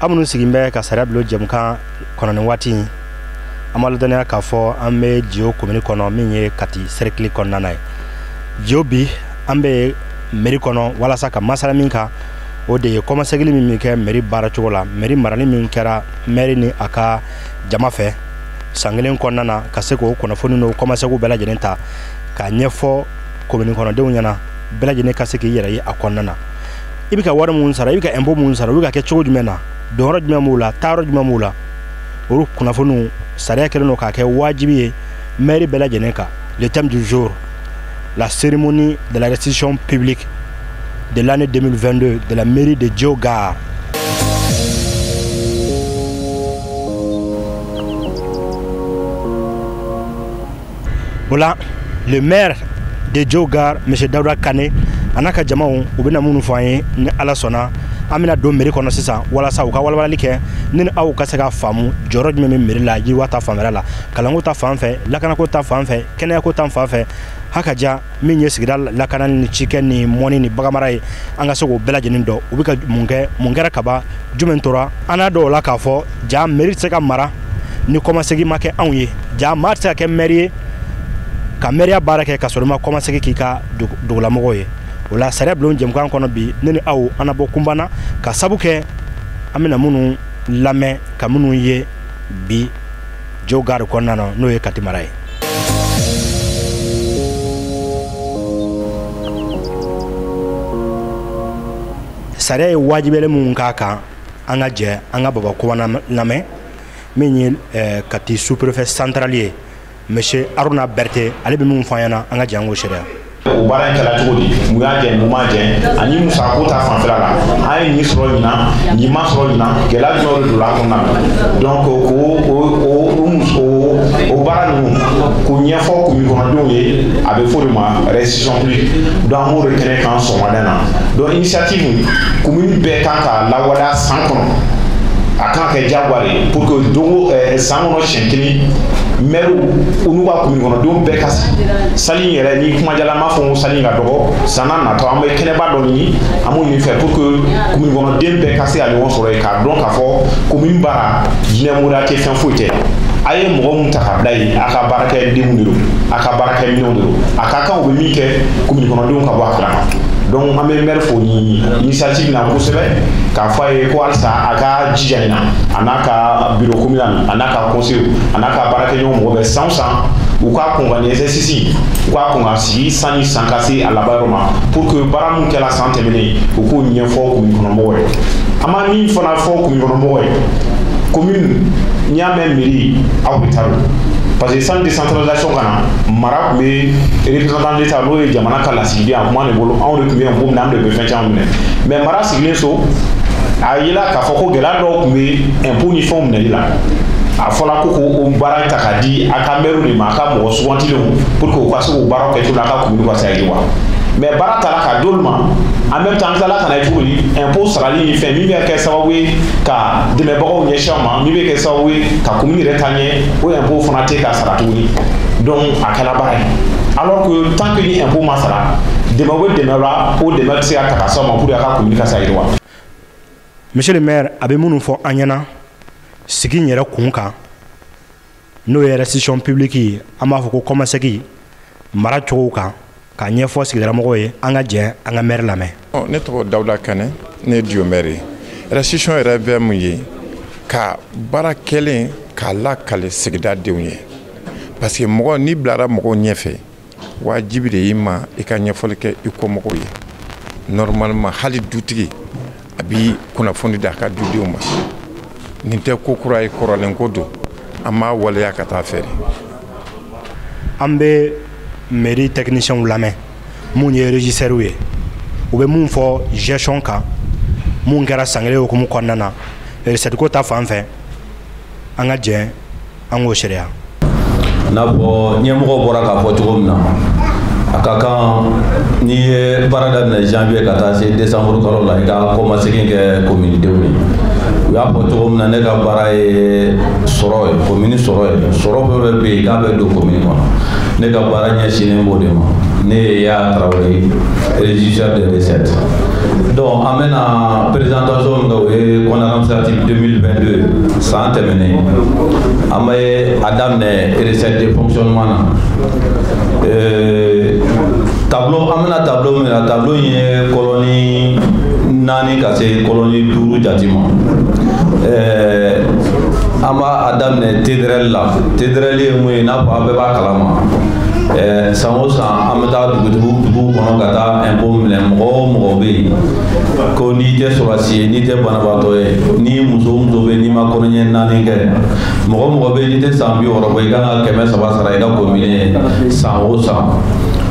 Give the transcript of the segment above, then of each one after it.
Aw minnu sigilen bɛ ka sariya bulon jɛmukan kɔnɔ nin waati in, an b'a ladɔnniya k'a fɔ an bɛ Diyo commune kɔnɔ min ye Kati cercle kɔnɔna na ye. Diyo bi an bɛ mairie kɔnɔ walasa ka masala min kan, o de ye kɔmasegili min bɛ kɛ mairie baara cogo la, mairie marali min kɛra maire ni a ka jama fɛ san kelen kɔnɔna na, ka se k'o kunnafoni n'o kɔmasegiw bɛɛ lajɛlen ta k'a ɲɛfɔ commune kɔnɔdenw ɲɛna, bɛɛ lajɛlen ka se k'i yɛrɛ ye a kɔnɔna na. I bɛ ka wari mun sara, i bɛ ka impôt mun sara, u bɛ ka kɛ cogo jumɛn na, donyɔrɔ jumɛn b'u la, taayɔrɔ jumɛn b'u la, olu kunnafoniw sariya kɛlen don k'a kɛ wajibi ye maire bɛɛ lajɛlen kan. Le thème du jour, la cérémonie de la restitution publique de l'année 2022 de la mairie de Dieu Gare. Voilà, le maire de Dieu Gare, M. Daouda Kane, a n'a ka jamaw, u bɛna minnu fɔ an ye ni Ala sɔnna. An bɛna don mairie kɔnɔ sisan walasa u ka walawalali kɛ ni aw ka se k'a faamu jɔyɔrɔ jumɛn bɛ mairie la, yiriwa ta fanfɛla la, kalanko ta fan fɛ, lakanako ta fan fɛ, kɛnɛyako ta fan fɛ, haka ja min ye sigida lakanani ni cikɛ ni mɔni ni baganmara ye, an ka se k'o bɛɛ lajɛlen dɔn. U bɛ ka mun kɛ, mun kɛra kaban, jumɛn tora an n'a dɔw la k'a fɔ ja mairie tɛ se ka mara ni kɔmasegin ma kɛ anw ye, ja maa tɛ se ka kɛ maire ye ka maire baara kɛ ka sɔrɔ i ma kɔmasegin k'i ka dugulamɔgɔw ye. O la sariya bulon jɛmukan kɔnɔ bi, ne ni aw an na bɔ kunba ka sabu kɛ an bɛna minnu lamɛn ka minnu ye bi Dieu Gare kɔnɔna na, n'o ye Kati mara ye. Sariya ye wajibiyalen minnu k'a kan, an ka jɛ an ka Baba Koba lamɛn min ye Kati sous-préfet central ye, monsieur Haruna Berté, ale bɛ min fɔ an ɲɛna, an ka jɛ an k'o seereya. O baara in kɛra cogo di, mun y'a jɛ, mun m'a jɛ, ani musakako ta fanfɛla la, an ye nin sɔrɔ ɲinan, nin ma sɔrɔ ɲinan, gɛlɛya jumɛnw de donna a kɔnɔna na. Donc o baara ninnu k'o ɲɛfɔ commune kɔnɔdenw ye, a bɛ fɔ o de ma restitution publique. Donc an b'o de kɛnɛ kan sɔgɔmada in na. Donc initiative commune bɛɛ kan ka lawaleya san kɔnɔ, a kan ka kɛ diyagoya de ye pour que don san kɔnɔ siɲɛ kelen maire u n'u ka commune kɔnɔdenw bɛɛ ka sigi. Salle in yɛrɛ ni kumajala, an b'a fɔ ko salle in ka dɔgɔ, san n'a natɔ an bɛ kɛnɛba dɔ ɲini, an b'o ɲini fɛ pour que commune kɔnɔden bɛɛ ka se ka ɲɔgɔn sɔrɔ yen, k'a dɔn k'a fɔ commune baara jinɛmoriya tɛ, fɛn foyi tɛ. A ye mɔgɔ mun ta ka bila yen, a ka baarakɛdenw de don, a ka baarakɛminɛnw de don, a ka kan u bɛ min kɛ commune kɔnɔdenw ka bɔ a kalama. Donc an bɛ maire fo nin initiative na kosɛbɛ, k'a fɔ a ye ko halisa a ka jija nin na, a n'a ka bureau communal, a n'a ka conseil, a n'a ka baarakɛɲɔgɔn mɔgɔ bɛɛ, san o san u k'a kɔn ka nin exercice, u k'a kɔn ka sigi sanni san ka se a laban yɔrɔ ma, pour que baara mun kɛra san tɛmɛnen u k'o ɲɛfɔ commune kɔnɔmɔgɔw ye. An b'a min fana fɔ commune kɔnɔmɔgɔw ye, commune n'i y'a mɛn mairie, aw bɛ taa don, parce que sans décentralisation ka na, mara tun bɛ représentant d'État, n'o ye jamana ka lasigiden, a kuma de bolo, anw de tun bɛ impôt minɛ, an de bɛ fɛn caman minɛ. Mais mara sigilen so, a yela k'a fɔ ko gɛlɛya dɔw tun bɛ impôt ni fɛnw minɛli la. A fɔla ko k'o baara ta k'a di a ka maire de ma, a ka mɔgɔ sugantilenw, pour que u ka se k'o baaraw kɛ cogo la, a ka commune ka se ka yiriwa. Mais baara taara ka d'olu ma, en même temps an tilala ka na ye tuguni impôt sarali ni fɛn min bɛ kɛ sababu ye ka dɛmɛbagaw ɲɛsin aw ma, min bɛ kɛ sababu ye ka commune yɛrɛ taa ɲɛ, o impôt fana tɛ ka sara tuguni. Donc a kɛra baara ye, alors que tant que ni impôt ma sara, dɛmɛ bɛ dɛmɛ la, o dɛmɛ tɛ se ka ta ka s'aw ma pour que a ka commune ka se ka yiriwa. Monsieur le maire, a bɛ minnu fɔ an ɲɛna sigi in yɛrɛ kun kan, n'o ye restitution publique ye, an b'a fɔ ko kɔmasegin mara cogo kan, k'a ɲɛfɔ sigidalamɔgɔw ye, an ka jɛ an ka maire lamɛn. Ne tɔgɔ Dawuda Kane, ne ye Diyo maire ye. Restitution yɛrɛ bɛ mun ye? Ka baara kɛlen k'a lakale sigida denw ye, parce que mɔgɔ n'i bilara mɔgɔw ɲɛfɛ, wajibi de y'i ma i ka ɲɛfɔli kɛ i kɔmɔgɔw ye. Normalement hali dutigi a bi kunnafoni di a ka dudenw ma. Nin tɛ ko kura ye, kɔrɔlen ko don, an b'a waleya ka taa fɛ de. An bɛ mairie techniciens lamɛn, mun ye régisseurs ye, u bɛ mun fɔ gestion kan, mun kɛra san kelen hukumu kɔnɔna na, recette ko ta fan fɛ, an ka jɛ an k'o seereya. N'a fɔ ɲɛmɔgɔ bɔra k'a fɔ cogo min na, a ka kan n'i ye baara daminɛ janvier ka taa se décembre kalo la, i ka kɔmasegin kɛ commune denw ye. U y'a fɔ cogo min na, ne ka baara ye sɔrɔ ye, commune sɔrɔ ye, sɔrɔ fɛn fɛn bɛ yen k'a bɛ don commune kɔnɔ, ne ka baara ɲɛsinnen b'o de ma. Ne ye Yaya Traoré, régisseur de recettes. Donc an bɛna présentation min kɛ, o ye compte administratif 2022, san tɛmɛnen. An bɛ a daminɛ recette de fonctionnement na. Tableau, an bɛna tableau min na, tableau in ye colonne 4 ka se colonne 5 jate ma. An b'a daminɛ TDRL la. TDRL ye mun ye? I n'a fɔ aw bɛɛ b'a kalama, san o san an bɛ taa dugu duguw kɔnɔ ka taa impôt minɛ. Mɔgɔ o mɔgɔ bɛ yen ko n'i tɛ sɔrɔdasi ye, n'i tɛ banabaatɔ ye, ni muso o muso bɛ yen n'i ma kɔnɔɲɛ 4 kɛ, mɔgɔ o mɔgɔ bɛ yen n'i tɛ san 60 bɔ, i kan ka 300 sara i ka commune ye san o san.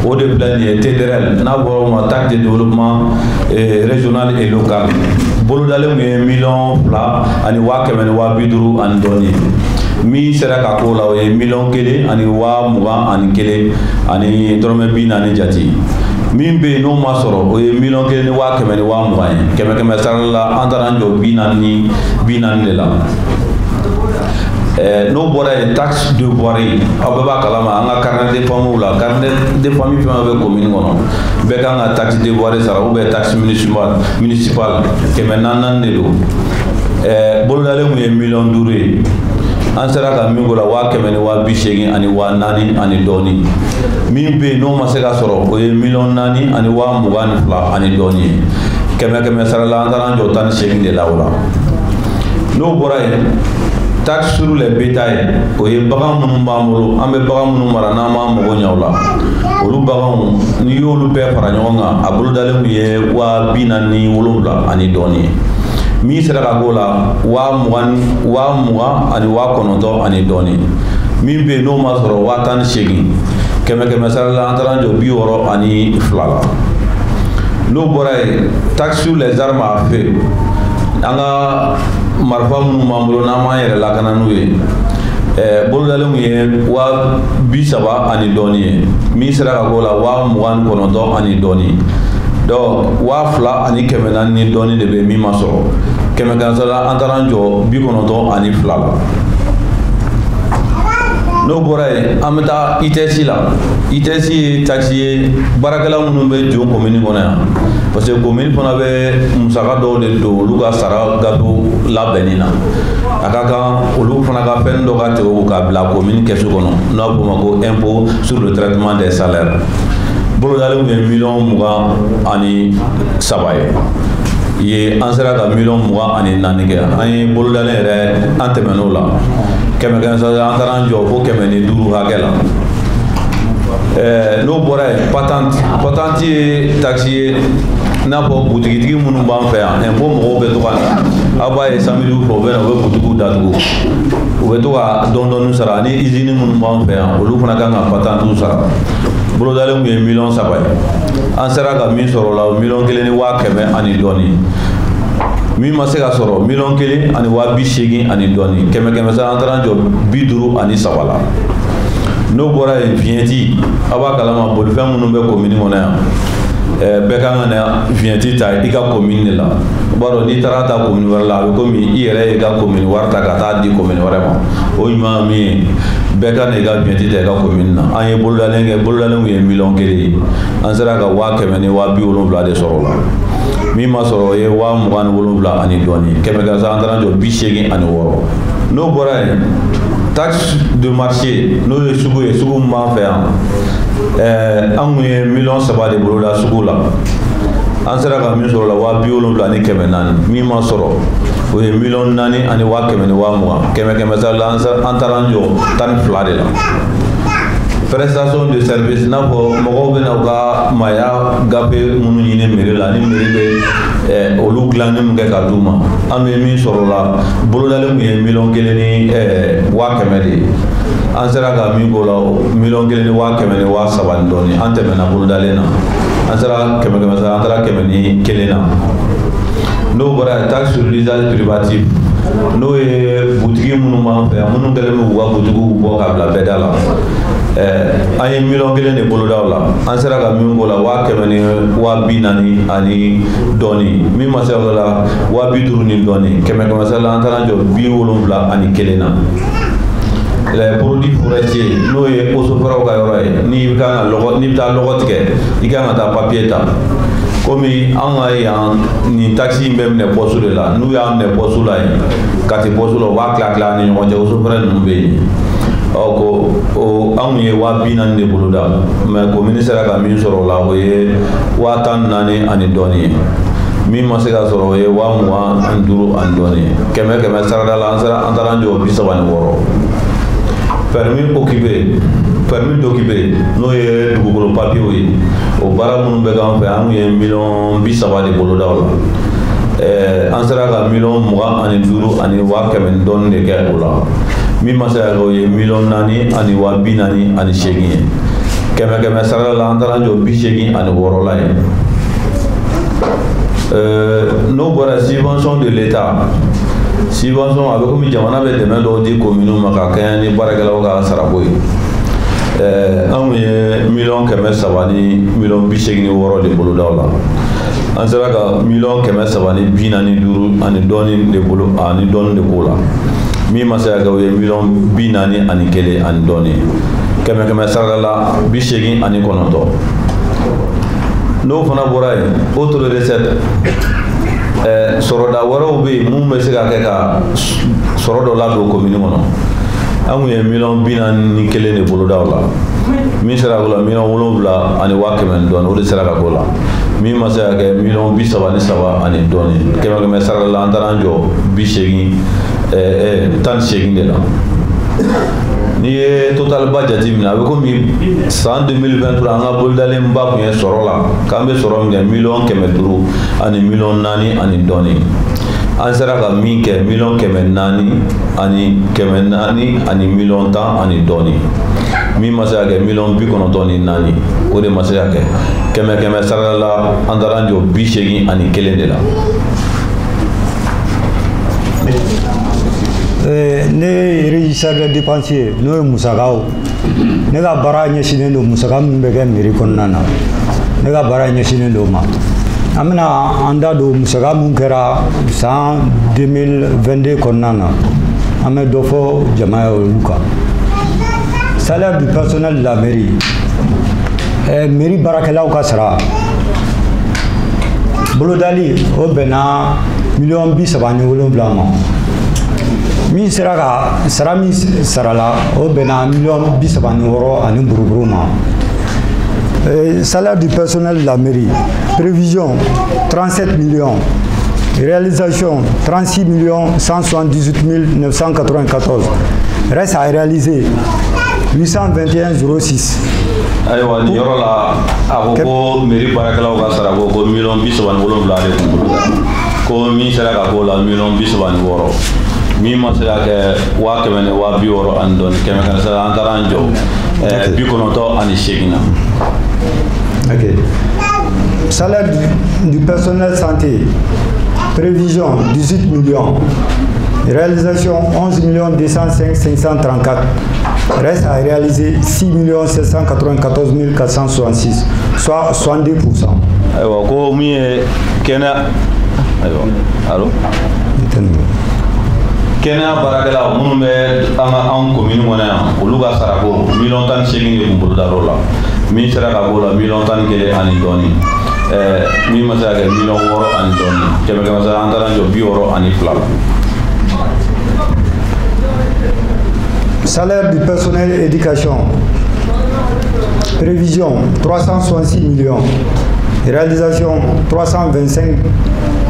O de filɛ nin ye, TDRL, n'a fɔra o ma taxe de développement régional et local. Bolodalen kun ye 2,150,000 ani dɔɔnin ye. Min sera ka k'o la, o ye 1,021,000 ani dɔrɔmɛ 40 jate. Min bɛ yen n'o ma sɔrɔ, o ye 1,120,000 ye. Kɛmɛ kɛmɛ sara la, an taara an jɔ 40 ni 40 de la. N'o bɔra yen, taxe de voirie, aw bɛɛ b'a kalama, an ka carnet de famille la, carnet de famille fɛn fɛn bɛ commune kɔnɔ, bɛɛ kan ka taxe de voirie sara ou bien taxe municipale, 400 400 de don. Bolodalen kun ye 5 millions ye. An sera ka min k'o la, 180,000 ani 4,000 ani dɔɔnin. Min bɛ yen n'o ma se ka sɔrɔ, o ye 4,022,000 ani dɔɔnin ye. Kɛmɛ kɛmɛ sara la, an taara an jɔ 18 de la o la. N'o bɔra yen, taxe sur les bétails, o ye bagan minnu b'an bolo, an bɛ bagan minnu mara n'an b'an mago ɲɛ o la, olu baganw, n'i y'olu bɛɛ fara ɲɔgɔn kan, a bolodalen kun ye 47,000 ani dɔɔnin ye. Min sera ka k'o la, 20,000, 20,000 ani 9,000 ani dɔɔnin. Min bɛ yen n'o ma sɔrɔ, 18,000. Kɛmɛ kɛmɛ sara la, an taara an jɔ 62 la. N'o bɔra yen, taxe sur les armes à feu, an ka marifa minnu b'an bolo n'an b'an yɛrɛ lakana n'u ye, bolodalen kun ye 30,000 ani dɔɔnin ye. Min sera ka k'o la, 29,000 ani dɔɔnin. Donc 2,400 ni dɔɔnin de bɛ min ma sɔrɔ. Kɛmɛ kɛmɛ sara la, an taara an jɔ 92 la. N'o bɔra yen, an bɛ taa ITS la. ITS ye taxe ye, baarakɛla minnu bɛ Dion commune kɔnɔ yan, parce que commune fana bɛ musaka dɔw de don olu ka sara gafew labɛnni na. A ka kan olu fana ka fɛn dɔ ka tigɛ o k'a bila commune kɛsu kɔnɔ, n'a bɛ f'o ma ko impôt sur le traitement des salaires. Bolodalen kun ye 23 millions ye, an sera ka 24 millions kɛ. An ye bolodalen yɛrɛ, an tɛmɛn'o la. Kɛmɛ kɛmɛ sara, an taara an jɔ fo 105 hakɛ la. N'o bɔra yen, patente. Patente ye taxe ye, i n'a fɔ butigitigi minnu b'an fɛ yan, impôt mɔgɔw bɛ to ka na, aw b'a ye samedi fɛ, u bɛ na, u bɛ butigiw datugu, u bɛ to ka dɔɔni dɔɔni sara. Ani usine minnu b'an fɛ yan, olu fana kan ka patente sara. Bolodalen kun ye 3 millions ye. An sera ka min sɔrɔ o la, 1,1 million ani dɔɔnin. Min ma se ka sɔrɔ, 1,080,000 ani dɔɔnin. Kɛmɛ kɛmɛ sara, an taara an jɔ 53 la. N'o bɔra yen, vignette, aw b'a kalama, bolifɛn minnu bɛ commune kɔnɔ yan, bɛɛ kan ka na vignette ta i ka commune de la. I b'a dɔn, n'i taara ta commune wɛrɛ la, a bɛ komi i yɛrɛ y'i ka commune wari ta ka taa di commune wɛrɛ ma. O ɲuman ye min ye, bɛɛ ka na i ka vignette ta i ka commune na. An ye bolodalen kɛ, bolodalen kun ye 1 million ye. An sera ka 170,000 de sɔrɔ o la. Min ma sɔrɔ, o ye 27,000 ani dɔɔnin. Kɛmɛ kɛmɛ sara, an taara jɔ 86. N'o bɔra yen, taxe de marché, n'o ye sugu ye, sugu min b'an fɛ yan, an kun ye 3 millions de boloda sugu la. An sera ka min sɔrɔ o la, 70,400. Min ma sɔrɔ, o ye 4,120,000. Kɛmɛ kɛmɛ sara la, an taara an jɔ 12 de la. Prestation de service, n'a fɔ mɔgɔw bɛ na u ka maaya gafe minnu ɲini mairie la, ni mairie bɛ olu dilanni min kɛ ka d'u ma, an bɛ min sɔrɔ o la, bolodalen kun ye 1,1 million de ye. An sera ka min k'o la, 1,103,000 ni dɔɔnin. An tɛmɛna bolodalen na, an sera kɛmɛ kɛmɛ sara, an taara 101 na. N'o bɔra yen, taxe sur l'usage privatif, n'o ye butigi minnu b'an fɛ yan, minnu kɛlen bɛ k'u ka butigiw bɔ ka bila bɛɛ da la, an ye 1 million de boloda o la. An sera ka min k'o la, 140,000 ani dɔɔnin. Min ma se o la, 50,000 ni dɔɔnin. Kɛmɛ kɛmɛ sara la, an taara jɔ 71 na. Les produits forestiers n'o ye eaux et forêts ka yɔrɔ ye, n'i kan ka lɔgɔ, n'i bɛ taa lɔgɔ tigɛ, i kan ka taa papier ta. Komi an ka yan nin taxe in bɛ minɛ poste de la, n'u y'a minɛ poste la yen, Kati poste la, u b'a tila tila ni ɲɔgɔn cɛ, eaux et forêts ninnu bɛ yen. Ɔ ko o an kun ye 40 000 de boloda, mais commune sera ka min sɔrɔ o la, o ye 14 000 ani dɔɔnin ye. Min ma se ka sɔrɔ, o ye 25 000 ani dɔɔnin ye. Kɛmɛ kɛmɛ sarada la, an sera, an taara an jɔ 36. Permis occupé, permis d'occuper, n'o ye dugukolo papiyew ye, o baara minnu bɛ k'an fɛ, an kun ye miliyɔn 30 de boloda o la. An sera ka miliyɔn 25 ani 100 000 ni dɔɔnin de kɛ o la. Min ma se ka kɛ, o ye miliyɔn 4 ani 48 000 ye. Kɛmɛ kɛmɛ sarada la, an taara jɔ 86 la yen. N'o bɔra, subvention de l'État, subvention a bɛ komi jamana bɛ dɛmɛ dɔw di kominiw ma ka kɛɲɛ ni baarakɛlaw ka sarako ye. An kun ye miliyɔn 300 ni miliyɔn 86 de boloda o la. An sera ka miliyɔn 345 ani dɔɔnin de bolo ani dɔɔnin de k'o la. Min ma se ka kɛ, o ye miliyɔn 41 ani dɔɔnin. Kɛmɛ kɛmɛ sarada la, 89. N'o fana bɔra yen, autre recette, sɔrɔda wɛrɛw bɛ yen mun bɛ se ka kɛ ka sɔrɔ dɔ ladon komini kɔnɔ. An kun ye miliyɔn 41 de boloda o la. Min sera k'o la, miliyɔn 7 ani 100 000 ni dɔɔnin, o de sera ka k'o la. Min ma se ka kɛ, miliyɔn 33 ani dɔɔnin. Kɛmɛ kɛmɛ sarada la, an taara an jɔ 80, 18 de la. N'i ye total ba jateminɛ, a bɛ komi san 2023 an ka bolodalenba kun ye sɔrɔ la k'an bɛ sɔrɔ min kɛ miliyɔn 500 ani miliyɔn 4 ani dɔɔnin. An sera ka min kɛ, miliyɔn 400 ani 400 ani miliyɔn 10 ani dɔɔnin. Min ma se ka kɛ, miliyɔn 94, o de ma se ka kɛ. Kɛmɛ kɛmɛ sarada la, an taara an jɔ 81 de la. Ne ye régisseur de dépense ye, n'o ye musakaw. Ne ka baara ɲɛsinnen don musaka minnu bɛ kɛ mairie kɔnɔna na, ne ka baara ɲɛsinnen don o ma. An bɛna an da don musaka mun kɛra san 2022 kɔnɔna na, an bɛ dɔ fɔ jama ye olu kan. Salaire du personnel de la mairie, mairie baarakɛlaw ka sara bolodali, o bɛnna miliyɔn 37 ma. Min sera ka sara, min sarala, o bɛnna miliyɔn 36 ani buruburu ma. Salaire du personnel de la mairie, prévision 37 millions, réalisation 36 millions 178 994, reste à réaliser 821,06. Ayiwa, nin yɔrɔ la, a ko ko mairie baarakɛlaw ka sara ko ko miliyɔn 37 de kun bolo ko min sera ka k'o la, miliyɔn 36. Min ma se ka kɛ, 100 000 ni 60 000 ani dɔɔnin. Kɛmɛ kɛmɛ sara, an taara an jɔ 98 na. Ok. Salaire du personnel santé, prévision 18 millions, réalisation 11 millions 205 534, reste à réaliser 6 millions 794 466, soit 62%. Ayiwa, ko min ye kɛnɛya, ayiwa, allo, kɛnɛya baarakɛla minnu bɛ an ka anw komini kɔnɔ yan, olu ka sarako miliyɔn 18 de kun bolodar'o la. Min sera ka b'o la, miliyɔn 11 ani dɔɔnin. Min ma se ka kɛ, miliyɔn 6 ani dɔɔnin. Kɛmɛ kɛmɛ sara, an taara jɔ 62 la. Salaire du personnel éducation, prévision 366 millions, réalisation 325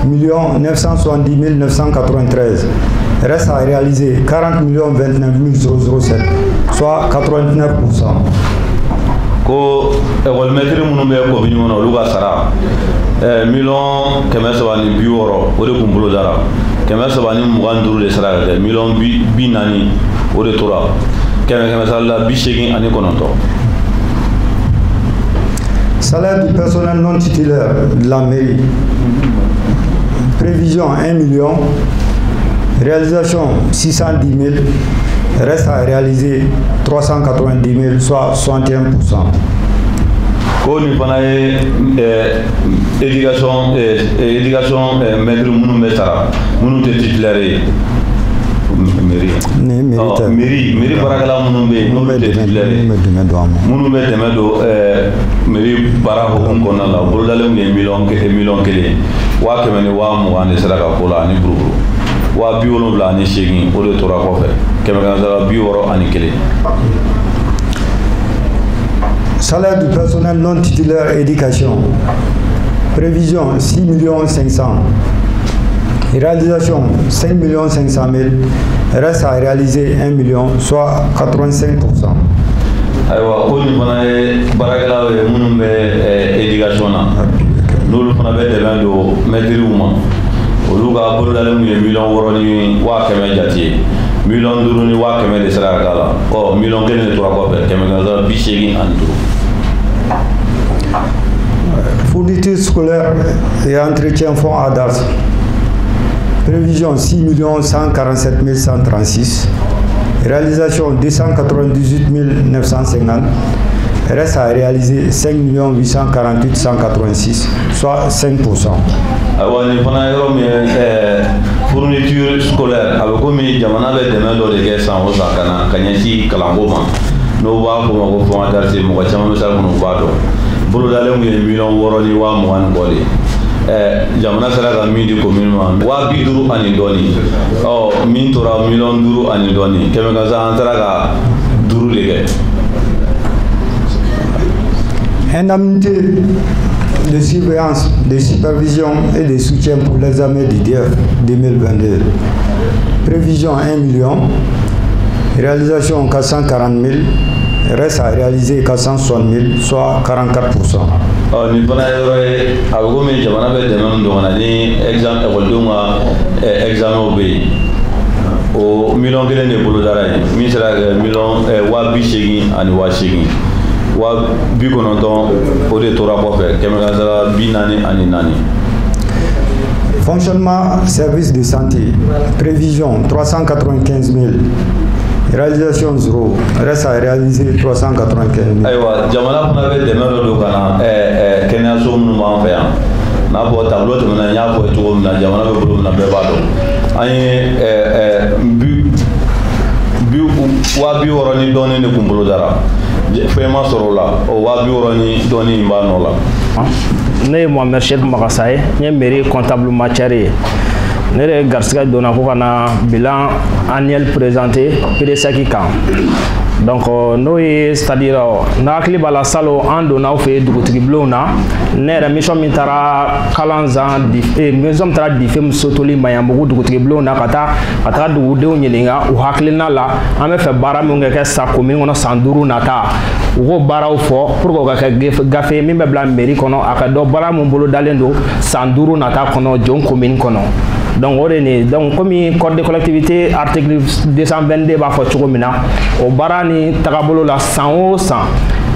millions 970 993, reste à réaliser 40 millions 29 007, soit 89%. Ko ekɔlimɛtiri minnu bɛ komini kɔnɔ, olu ka sara miliyɔn 360, o de kun bolo dara. 325 de sara ka kɛ, miliyɔn 40, o de tora. Kɛmɛ kɛmɛ sara la, 89. Salaire du personnel non titulaire de la mairie, prévision 1 million, réalisation 610 000, reste à réaliser 390 000, soit 61%. Ko nin fana ye éducation maître minnu bɛ sara, minnu tɛ titulaire ye, Mairie Ni mairie tɛ. Mairie baarakɛla minnu bɛ yen, n'olu tɛ titulaire ye, minnu bɛ dɛmɛ don an ma. Minnu bɛ dɛmɛ don mairie baara hukumu kɔnɔna la, o bolodalen tun ye miliyɔn 1 120 000 de sera ka k'o la ani buruburu 78 000, o de tora kɔfɛ, kɛmɛ kɛmɛ sara 61. Salaire du personnel non titulaire éducation. Prévision 6 500 000. Réalisation 5 500 000. Reste à réaliser 1 million, soit 85%. Ayiwa, ko nin fana ye baarakɛlaw ye minnu bɛ éducation na, n'olu fana bɛ dɛmɛ don mɛtiriw ma, olu ka bolodalen tun ye miliyɔn 6 ni 100 000 jate ye, miliyɔn 5 ni 100 000 de sera ka k'a la. Ɔ, miliyɔn 1 de tora kɔfɛ, kɛmɛ kɛmɛ sara 85. Fourniture scolaire et entretien fonds ADAS. Prévision 6 147 136. Réalisation 298 950. Reste à réaliser 5 848 186, soit 5%. Ayiwa, nin fana yɔrɔ min ye fourniture scolaire, a bɛ komi jamana bɛ dɛmɛ dɔ de kɛ san o san ka na ka ɲɛsin kalanko ma, n'o b'a fɔ o ma ko fonds ADAS. Mɔgɔ caman bɛ sira kɔnɔ, u b'a dɔn. Bolodalen tun ye miliyɔn 6 ni 20 000 ni kɔ de ye. Jamana sera ka min di commune ma, 50 000 ani dɔɔni. Ɔ, min tora miliyɔn 5 ani dɔɔni, kɛmɛ kɛmɛ an sera ka 5 de kɛ. Indemnité de surveillance, de supervision et de soutien pour l'examen du DEF 2022. Prévision 1 million. Réalisation 440 000. Reste à réaliser 460 000, soit 44%. Ɔ, nin fana ye yɔrɔ ye, a bɛ komi jamana bɛ dɛmɛ min don ka na ni examen, ekɔlidenw ka examen bɛ yen, o miliyɔn 1 de bolodara yen, min sera ka kɛ miliyɔn 80 000 ani 8 000, 90 000, o de tora kɔfɛ, kɛmɛ kɛmɛ sara 44. Fonctionnement service de santé. Prévision 395 000. Réalisation 0. Reste à réaliser 395 000. Ayiwa, jamana fana bɛ dɛmɛ dɔ don ka na kɛnɛyaso minnu b'an fɛ yan, n'a fɔ tableau tɛmɛna, n y'a fɔ cogo min na, jamana bɛ bolo min na, bɛɛ b'a dɔn. An ye bi bi 60 000 ni dɔɔnin de kun bolo dara, fɛn ma sɔrɔ o la, o 60 000 ni dɔɔnin in b'a nɔ la. Ne ye Mohamed Cheikh Magasa ye, n ye mairie comptable matière ye. Ne de garisɛgɛ donna ko ka na bilan annuel présenté PDSEC kan. Donc n'o ye, c'est à dire, n'a hakili b'a la, salon an donna aw fɛ yen dugutigi bulonw na, ne yɛrɛ mission min taara Kalanzan, mission min taara Difem, Sotoli, Maɲanbugu dugutigi bulonw na, ka taa dugudenw ɲininka u hakilina la, an bɛ fɛ baara min ka kɛ sa commune kɔnɔ san 5 nata, u k'o baaraw fɔ pour que o ka kɛ gafe min bɛ bila mairie kɔnɔ, a ka dɔn baara min bolodalen don san 5 nata kɔnɔ Jon commune kɔnɔ. Donc o de nin, donc komi code de collectivité article 222 b'a fɔ cogo min na, o baara ni tagabolo la, san o san,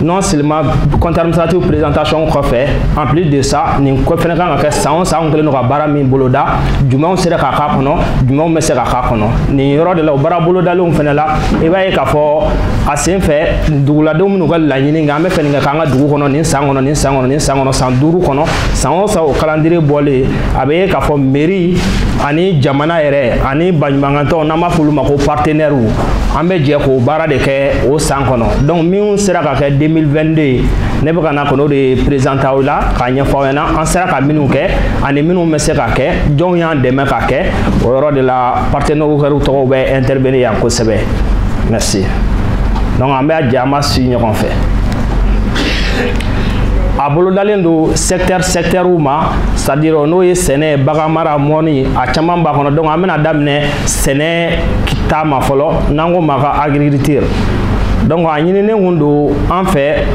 non seulement compte administratif présentation kɔfɛ, en plus de ça, nin ko fɛnɛ kan ka kɛ san o san. An kɛlen don ka baara min boloda, jumɛnw sera ka k'a kɔnɔ, jumɛnw bɛ se ka k'a kɔnɔ nin yɔrɔ de la. O baara bolodalenw fɛnɛ la, i b'a ye k'a fɔ a sen fɛ, duguladenw minnu ka laɲini kɛ, an bɛ fɛ nin ka k'an ka dugu kɔnɔ nin san kɔnɔ, nin san kɔnɔ, nin san kɔnɔ, san 5 kɔnɔ, san o san, o calendrier bɔlen, a bɛ ye k'a fɔ mairie ani jamana yɛrɛ ani baɲumankɛtɔnw, n'an b'a fɔ olu ma ko partenaires, an bɛ jɛ k'o baara de kɛ o san kɔnɔ. Donc min sera ka kɛ 2022, ne bɛ ka na kɔnɔ o de présenter aw la k'a ɲɛfɔ aw ɲɛna, an sera ka minnu kɛ ani minnu bɛ se ka kɛ, jɔnw y'an dɛmɛ ka kɛ. O yɔrɔ de la, partenaires tɔgɔw bɛ intervenir yan kosɛbɛ. Merci. Donc an bɛ jɛ, an b'a suit ɲɔgɔn fɛ. A bolodalen don secteur secteurw ma, c'est à dire n'o ye sɛnɛ, baganmara, mɔni, a caman b'a kɔnɔ. Donc an bɛna daminɛ sɛnɛ ta ma fɔlɔ, n'an ko ma ka agriculture. Donc a ɲininen kun don an fɛ,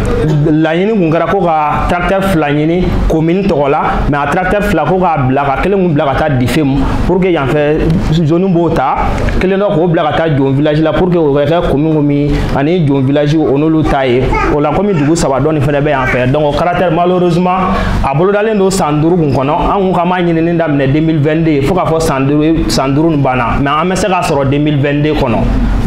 laɲini kun kɛra ko ka tracteur 2 ɲini commune tɔgɔ la, mais a tracteur 2, ko k'a bila ka kelen kun bila ka taa Difem pour que yanfɛ zone b'o ta, kelen dɔ k'o bila ka taa Jon village la pour que o ka kɛ commune komi ani Jon village o n'olu ta ye o la, komi dugu saba dɔɔni fɛnɛ bɛ yan fɛ. Donc o caractère, malheureusement, a bolodalen don san 5 kun kɔnɔ. An kun k'an b'a ɲinini daminɛ 2022 fo k'a fɔ san 5, san 5 nin banna, mais an bɛ se k'a sɔrɔ 2022 kɔnɔ.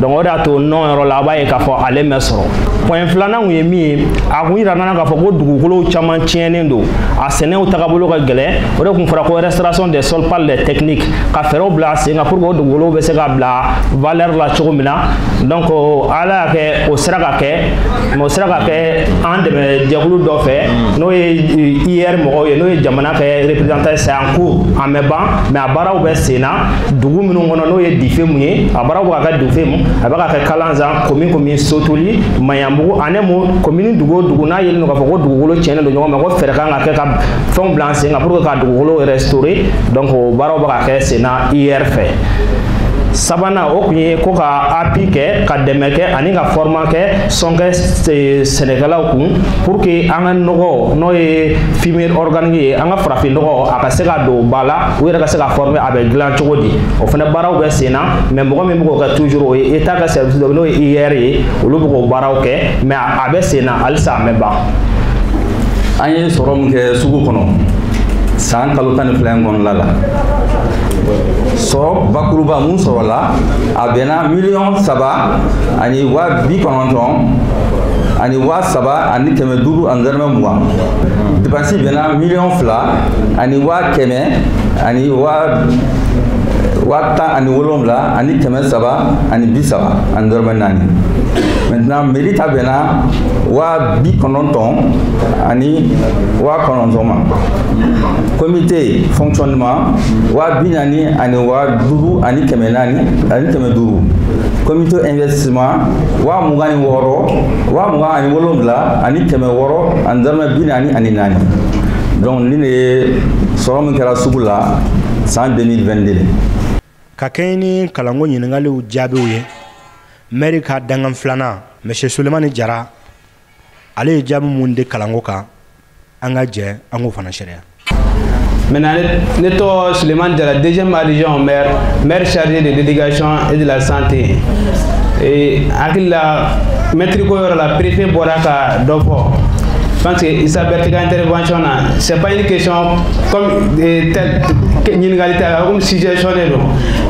Donc o de y'a to non yɔrɔ la, a b'a ye k'a fɔ ale mɛ sɔrɔ. Point filanan kun ye min ye, a kun yira nana k'a fɔ ko dugukolow caman tiɲɛnen don, a sɛnɛw tagabolo ka gɛlɛn. O de kun fɔra ko restauration des sols par les techniques, ka fɛɛrɛw bila sen kan pour que o dugukolow bɛ se ka bila valeur la cogo min na. Donc ala y'a kɛ o sera ka kɛ, mais o sera ka kɛ an dɛmɛ jɛkulu dɔ fɛ, n'o ye IR mɔgɔw ye, n'o ye jamana kɛ représentant. C'est en cours, a mɛ ban, mais a baaraw bɛ sen na dugu minnu kɔnɔ, n'o ye Difemu ye, a baaraw bɛ ka kɛ Difemu, a bɛ ka kɛ Kalanzan, commune Sotoli, Maɲanbugu ani mun commune. Dugu o dugu n'a yelen don k'a fɔ ko dugukolo tiɲɛnen don ɲɔgɔn ma, ko fɛɛrɛ kan ka kɛ ka fɛnw bila an sen kan pour que ka dugukolo restaurer. Donc o baaraw bɛ ka kɛ sen na IR fɛ. Sabanan, o kun ye ko ka appui kɛ, ka dɛmɛ kɛ ani ka format kɛ sɔnkɛ sɛnɛkɛlaw kun, pour que an ka nɔgɔ, n'o ye fumier organique ye, an ka farafin nɔgɔ, a ka se ka don ba la, u yɛrɛ ka se ka former a bɛ dilan cogo di. O fana baaraw bɛ sen na, mais mɔgɔ min bɛ k'o kɛ toujours, o ye état ka service dɔ, n'o ye IR ye, olu bɛ k'o baaraw kɛ, mais a bɛ sen na halisa, a mɛ ban. An ye sɔrɔ min kɛ sugu kɔnɔ san kalo 12 in kɔnɔna la, sɔrɔ bakuruba mun sɔrɔla, a bɛnna 3 093 520. Dépense bɛnna 2 100 ani 117 334. Maintenant, mairie ta bɛnna 90 009 ma. Comité fonctionnement, 45 400. Comité investissement, 26 27 644. Donc nin de ye sɔrɔ min kɛra sugu la san 2022. Ka kɛɲɛ ni kalanko ɲininkaliw jaabiw ye, mɛri ka dangan filanan, monsieur Sulemani Jara, ale ye jaabi mun di kalanko kan, an ka jɛ an k'o fana seereya. Maintenant, ne tɔgɔ Suleiman Jara, deuxième adjoint au maire, maire chargé de l'éducation et de la santé. Et hakili la, maître ko yɔrɔ la, préfet bɔra ka dɔ fɔ. Je pense que Issa Berté ka intervention na, c'est pas une question comme tel ɲininkali tɛ, a comme suggestion de don.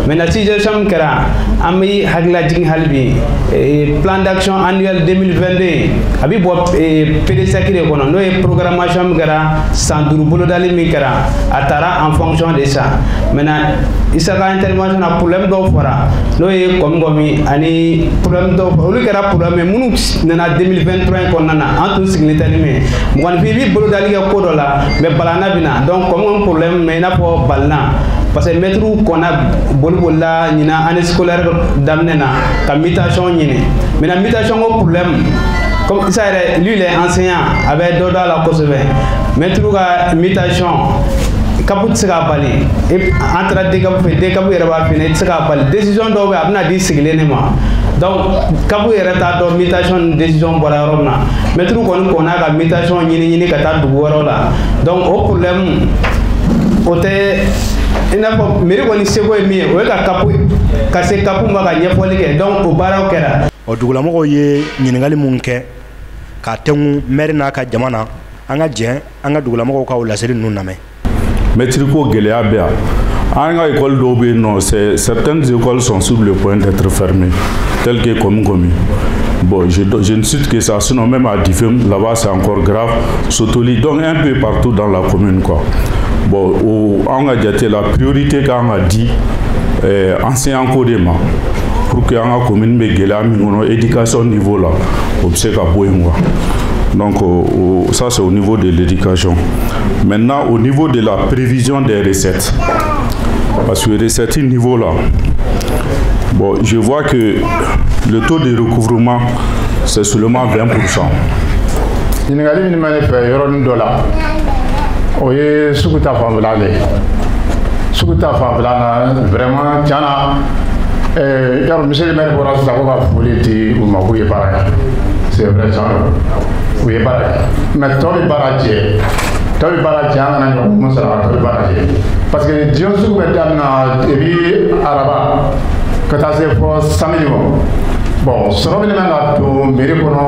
Maintenant, suggestion min kɛra, an bɛ hakilila jigin hali bi, plan d'action annuel 2022 a bɛ bɔ PDSEC de kɔnɔ, n'o ye programmation min kɛra san 5 bolodali min kɛra, a taara en fonction de ça. Maintenant, Issa ka intervention na, problème dɔw fɔra, n'o ye kɔmi ani problème dɔw, olu kɛra problème ye minnu nana 2023 in kɔnɔna na, an tun sigilen tɛ ni min ye. Mɔgɔninfin, i bɛ bolodali kɛ ko dɔ la, mais balana bɛ na. Donc kɔmi problème mais i n'a fɔ balina, parce que maître kɔnna boli bolila ɲinan année scolaire daminɛ na ka mutation ɲini. Maintenant, mutation ko problème, comme Issa yɛrɛ, lui il est enseignant, a bɛ dɔ dɔn a la kosɛbɛ. Maître ka mutation, CAP tɛ se k'a bali. An taara DCAP fɛ, DCAP yɛrɛ b'a f'i ɲɛna, i tɛ se k'a bali. Décision dɔw bɛ yen, a bɛna di sigilen de ma. Donc CAP yɛrɛ t'a dɔn mutation ni décision bɔra yɔrɔ min na. Maître kɔni kɔnna ka mutation ɲini ɲini ka taa dugu wɛrɛw la. Donc o problème o tɛ i n'a fɔ mairie kɔni seko ye min ye, o ye ka CAP ka se CAP ma ka ɲɛfɔli kɛ. Donc o baaraw kɛra. Ɔ, dugulamɔgɔw ye ɲininkali mun kɛ k'a tɛnku mɛri n'a ka jama na, an ka jɛ an ka dugulamɔgɔw ka o laseli ninnu lamɛn. Maître ko gɛlɛya bɛ yan. An ka école dɔw bɛ yen nɔ, c'est certaines écoles sont sur le point d'être fermées, telles que Komi Komi. Bon, je ne cite que ça, sinon même à Difem, là-bas c'est encore grave, Sotoli, donc un peu partout dans la commune, quoi. Bon, o an ka jate la, priorité kan ka di enseignant ko de ma, pour que an ka commune bɛ gɛlɛya min kɔnɔ éducation niveau la, o bɛ se ka bɔ yen, quoi. Donc ça, c'est au niveau de l'éducation. Maintenant, au niveau de la prévision des recettes, parce que recettes niveau là, bon, je vois que le taux de recouvrement, c'est seulement 20%. Ɲininkali min bɛ ne fɛ yɔrɔnin dɔ la, o ye sugu ta fanfɛla de ye. Sugu ta fanfɛla na, vraiment, tiɲɛ na, yarɔ, monsieur le maire bɔra sisan ko ka foli di u ma k'u ye baara kɛ. C'est vrai, tiɲɛ don, u ye baara kɛ, mais tɔ bɛ baara jɛ, tɔ bɛ baara jɛ, an kana ɲɔgɔn kun sara, tɔ bɛ baara jɛ, parce que diɲɛ sugu bɛ daminɛ depuis araba ka taa se fɔ samedi ma. Bon, sɔrɔ min man ka don mairie kɔnɔ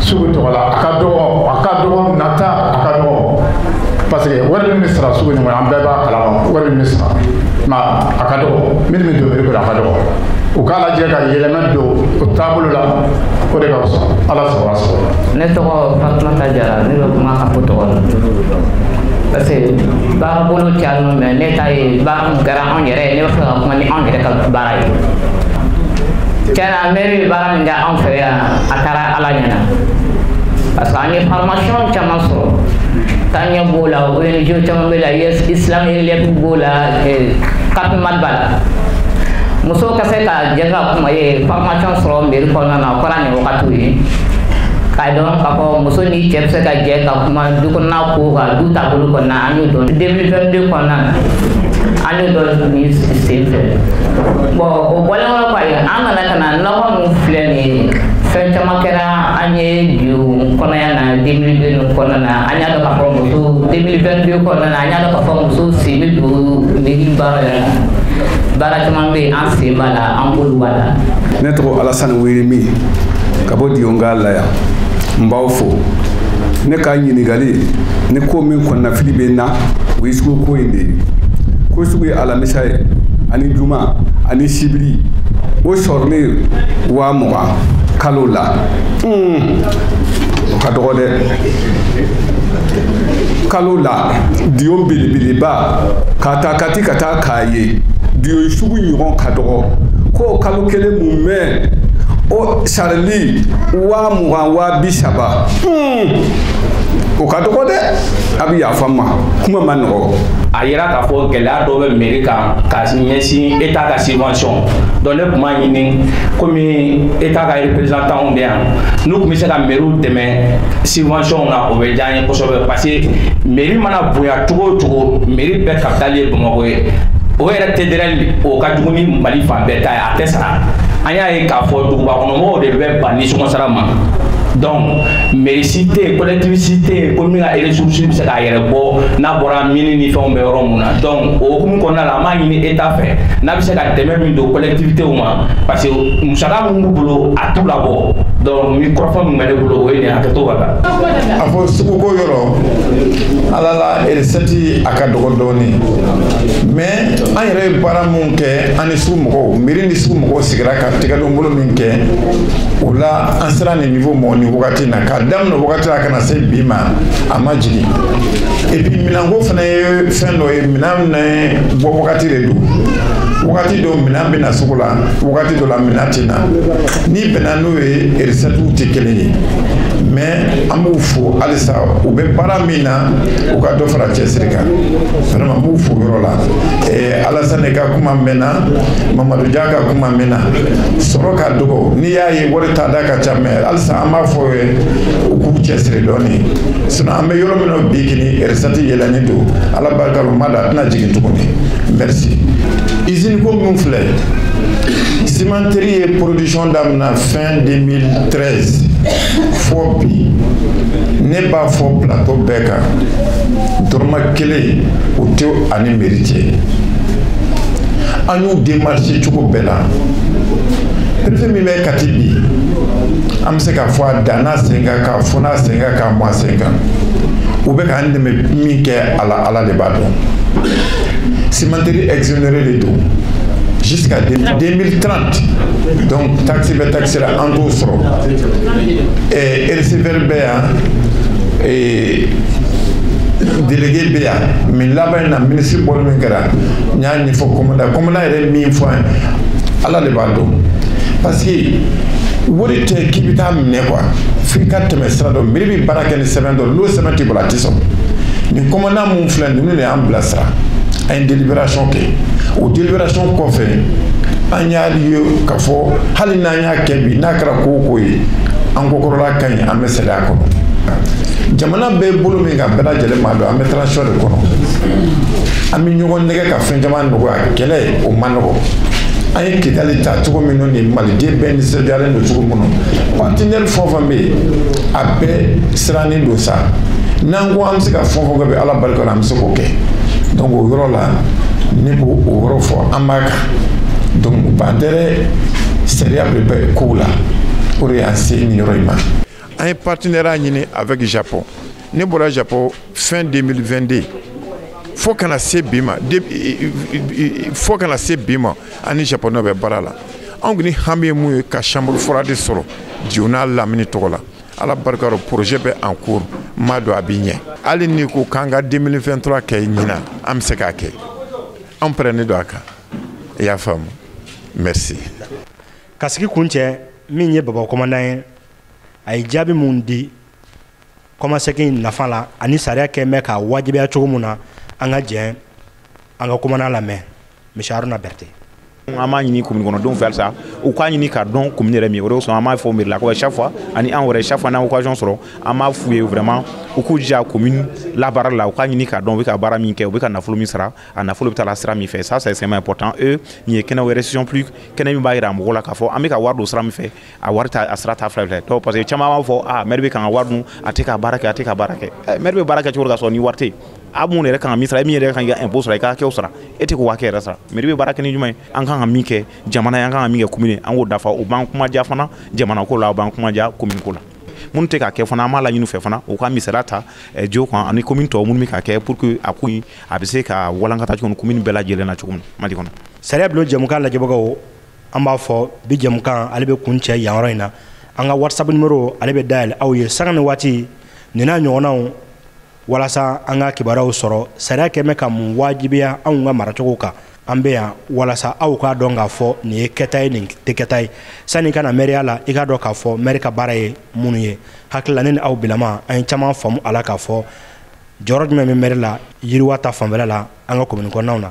sugu tɔgɔ la, a ka dɔgɔ, a ka dɔgɔ nata, a ka dɔgɔ, parce que wari min bɛ sara sugu in kɔnɔ, an bɛɛ b'a kalama, wari min bɛ sara, mais a ka dɔgɔ, min bɛ don mairie kɔnɔ, a ka dɔgɔ. U k'a lajɛ ka yɛlɛma don o taabolo la, o de ka fisa. Ala sago a sago. Ne tɔgɔ Fatumata Jara, ne bɛ kuma ka fɔ tɔgɔ la. Parce que baara bolo cayalen, mais ne ta ye baara min kɛra anw yɛrɛ ye, ne bɛ fɛ ka kuma ni anw yɛrɛ ka baara ye. Tiɲɛna, mairie ye baara min kɛ anw fɛ yan, a taara Ala ɲɛna. Parce que an ye formation caman sɔrɔ. Taaɲɛ b'o la, ONG caman bɛ la, Islam Relief b'o la, Capimal b'a la. Musow ka se ka jɛ ka kuma ye formation sɔrɔ mairie kɔnɔna na, o kɛra nin wagatiw ye. K'a dɔn k'a fɔ muso ni cɛ bɛ se ka jɛ ka kuma du kɔnɔna ko kan, du taabolo kɔnɔna, an y'o dɔn 2022 kɔnɔna na, an y'o dɔn nin sen fɛ. Bon, o bɔlen kɔfɛ, an nana ka na nɔgɔ min filɛ nin ye, fɛn caman kɛra an ye Diyo kɔnɔya na 2002 nin kɔnɔna na. An y'a dɔn k'a fɔ muso 2022 kɔnɔna na, an y'a dɔn k'a fɔ muso sen bɛ don mairie baara yɛrɛ la. Baara caman bɛ yen, an sen b'a la, an bolo b'a la. Ne tɔgɔ Alasani Weremi ka bɔ Diyonga la yan. N b'aw fo. Ne ka ɲininkali ni ko min kɔnɔnafili bɛ n na, o ye sugu ko in de ye, ko sugu ye alamisa ye ani juma ani sibiri, o sɔrɔlen 20,000 kalo la. O ka dɔgɔ dɛ. Kalo la, Diyo belebeleba ka taa Kati ka taa k'a ye, Diyo sugu ɲɔgɔn ka dɔgɔ ko kalo kelen mun mɛn o sarali 20,000, 30,000, o ka dɔgɔ dɛ. A bɛ yafa n ma, kuma ma nɔgɔ. A yira k'a fɔ gɛlɛya dɔ bɛ mairie kan ka ɲɛsin État ka subvention. Donc ne tun b'a ɲini, komi État ka représentant bɛ yan, n'u tun bɛ se ka mairie dɛmɛ subvention na, o bɛ diya an ye kosɛbɛ, parce que mairie mana bonya cogo o cogo, mairie bɛɛ capitale ye Bamakɔ ye. O yɛrɛ TDR, o ka jugu ni Mali fan bɛɛ ta ye, a tɛ sara. An y'a ye k'a fɔ duguba kɔnɔmɔgɔw de bɛ ban nisɔngɔ sara ma. Donc mairie si tɛ yen, collectivité si tɛ yen ko min ka ressource bɛ se k'a yɛrɛ bɔ n'a bɔra mine ni fɛnw bɛ yɔrɔ mun na. Donc o hukumu kɔnɔna la, an b'a ɲini État fɛ n'a bɛ se ka dɛmɛ min don collectivité ma, parce que musaka min b'u bolo, a t'u labɔ. Donc ni kɔrɔfɔ min bɛ ne bolo, o ye nin ye. Hakɛto b'a la. A fɔ suguko yɔrɔ ala la, recette a ka dɔgɔ dɔɔni, mais an yɛrɛ ye baara mun kɛ, an ni sugu mɔgɔw, mairie ni sugu mɔgɔw sigira ka tɛgɛdon bolo min kɛ, o la an sera nin niveau mɔ nin wagati in na. K'a daminɛ wagati la ka na se bi ma, a ma jigin. Et puis minɛnko fana ye fɛn dɔ ye, minɛn bɔ wagati de don. Wagati dɔ minɛn bɛ na sugu la, wagati dɔ la minɛn tɛ na. N'i bɛnna n'o ye, recette tɛ kelen ye. Mais an b'u fo halisa, u bɛ baara min na, u ka dɔ fara cɛsiri kan. Vraiment, n b'u fo yɔrɔ la. Alasane ka kuma mɛnna, Mamadu Dia ka kuma mɛnna. Sɔrɔ ka dɔgɔ, n'i y'a ye wari ta da ka ca, mais halisa an b'a fɔ ye u k'u cɛsiri dɔɔni. Sinon an bɛ yɔrɔ min na bi kini, recette yɛlɛnnen don, Ala barika la, o ma da, a tɛna jigin tuguni. Merci. Usine ko min filɛ, cimenterie ye production daminɛ fin 2013 fo bi. Ne b'a fɔ plateau bɛɛ kan, dɔrɔmɛ kelen o tɛ ani mairie cɛ. An y'u démarché cogo bɛɛ la. Préfet min bɛ Kati bi, an bɛ se k'a fɔ a danna sen kan, k'a fɔ n'a sen kan, k'a mɔ a sen kan. U bɛ k'an dɛmɛ min kɛ a la, Ala de b'a dɔn. Cimenterie exonéré de don jusqu'à 2030, donc taxe bɛ taxe la, an t'o sɔrɔ. Receveur bɛ yan, délégué bɛ yan, mais laban in na, ministre bɔli min kɛra, n y'a ɲɛfɔ commandant, commandant yɛrɛ min fɔ an ye, Ala de b'a dɔn. Parce que wari tɛ k'i bɛ taa minɛ quoi, f'i ka tɛmɛ sira dɔ. Mairie bɛ baara kɛ ni sɛbɛn dɔ, n'o sɛbɛn t'i bolo, a tɛ sɔn. Nin commandant mun filɛ, ninnu de y'an bilasira. An ye délibération kɛ, o délibération kɔfɛ, an y'a ye k'a fɔ hali n'an y'a kɛ bi, n'a kɛra ko o ko ye, an kɔkɔrɔla ka ɲi, an bɛ sariya kɔnɔ. Jamana bɛ bolo min kan, bɛɛ lajɛlen b'a dɔn, an bɛ transition de kɔnɔ. An bɛ ɲɔgɔn nɛgɛ ka fɛn caman nɔgɔya, kɛlɛ o man nɔgɔ. An ye Kidali ta cogo min na, nin maliden bɛɛ nisɔndiyalen don cogo min na, partenaire fɛn o fɛn bɛ yen, a bɛɛ sirannen don sa. N'an ko an bɛ se ka fɛn o fɛn kɛ bi, Ala barika la, an bɛ se k'o kɛ. Donc o yɔrɔ la, ne b'o o yɔrɔ fɔ, an b'a kan. Donc bandɛrɛ sariya bɛ bɛ kow la, o de y'an se nin yɔrɔ in ma. An ye partenariat ɲini avec Japon. Ne bɔra Japon fin 2022 fo kana se bi ma, fo kana se bi ma, an ni Japonais bɛ baara la. Anw kɔni hami ye mun ye, ka chambre froide sɔrɔ Diyo n'a lamini tɔgɔ la. Ala barika rɔ, projet bɛ en cours, n m'a dɔn a bɛ ɲɛ. Hali n'i ko k'an ka 2023 kɛ ɲinan, an bɛ se k'a kɛ. Anw pɛrɛnnen don a kan, i y'a faamu. Merci. Ka sigi kun cɛ, min ye Baba commandant ye, a ye jaabi mun di kɔmasegin nafa la ani sariya kɛ bɛ k'a wajibiya cogo min na, an ka jɛ an ka commandant lamɛn, monsieur Haruna Berete. An b'a ɲini commune kɔnɔdenw fɛ halisa, u k'a ɲini k'a dɔn commune yɛrɛ min ye. O de kosɔn an b'a fɔ mairie la ko chaque fois, ani an yɛrɛ, chaque fois n'an occasion sɔrɔ, an b'a f'u ye vraiment u k'u jija commune labaara la, u k'a ɲini k'a dɔn u bɛ ka baara min kɛ, u bɛ ka nafolo min sara, a nafolo bɛ taa la sira min fɛ. Ça, c'est extrêmement important. Eux, nin ye kɛnɛ restitution plus kɛnɛ min b'a jira mɔgɔw la k'a fɔ an bɛ ka wari don sira min fɛ, a wari ta a sira t'a fila fɛ. Donc parce que caman b'a fɔ: ah, maire bɛ kan ka wari dun, a tɛ ka baara kɛ, a tɛ ka baara kɛ. Maire bɛ baara kɛ cogo di ka sɔrɔ ni wari tɛ yen? A mun yɛrɛ kan ka min sara, e min yɛrɛ kan k'i ka impôt sara, i ka hakɛw sara, e tɛ k'o hakɛ yɛrɛ sara. Mairie bɛ baara kɛ ni jumɛn ye? An kan ka min kɛ jamana ye, an kan ka min kɛ commune ye, an k'o dafa. O b'an kuma diya fana jamana ko la, o b'an kuma diya commune ko la. Minnu tɛ k'a kɛ fana, an b'a laɲini u fɛ fana, u ka misaliya ta Diyo kan ani commune tɔw minnu bɛ k'a kɛ, pour que a ko in a bɛ se ka walankata cogo min commune bɛɛ lajɛlen na cogo min Mali kɔnɔ. Sariya bulon jɛmukan lajɛbagaw, an b'a fɔ bi jɛmukan ale bɛ kun cɛ yan yɔrɔ in na. An ka WhatsApp numéro ale bɛ dayɛlɛ aw ye sanga ni waati nin n'a ɲɔgɔnnaw, walasa an ka kibaruyaw sɔrɔ sariya kɛmɛ ka mun wajibiya anw ka maracogo kan. An bɛ yan walasa aw k'a dɔn k'a fɔ nin ye kɛta ye, nin tɛ kɛta ye. Sani i ka na mɛriya la, i k'a dɔn k'a fɔ mɛri ka baara ye minnu ye. Hakili la, ne ni aw bilama, an ye caman faamu a la k'a fɔ jɔyɔrɔ jumɛn bɛ mɛri la yiriwa ta fanfɛla la an ka komini kɔnɔnaw na.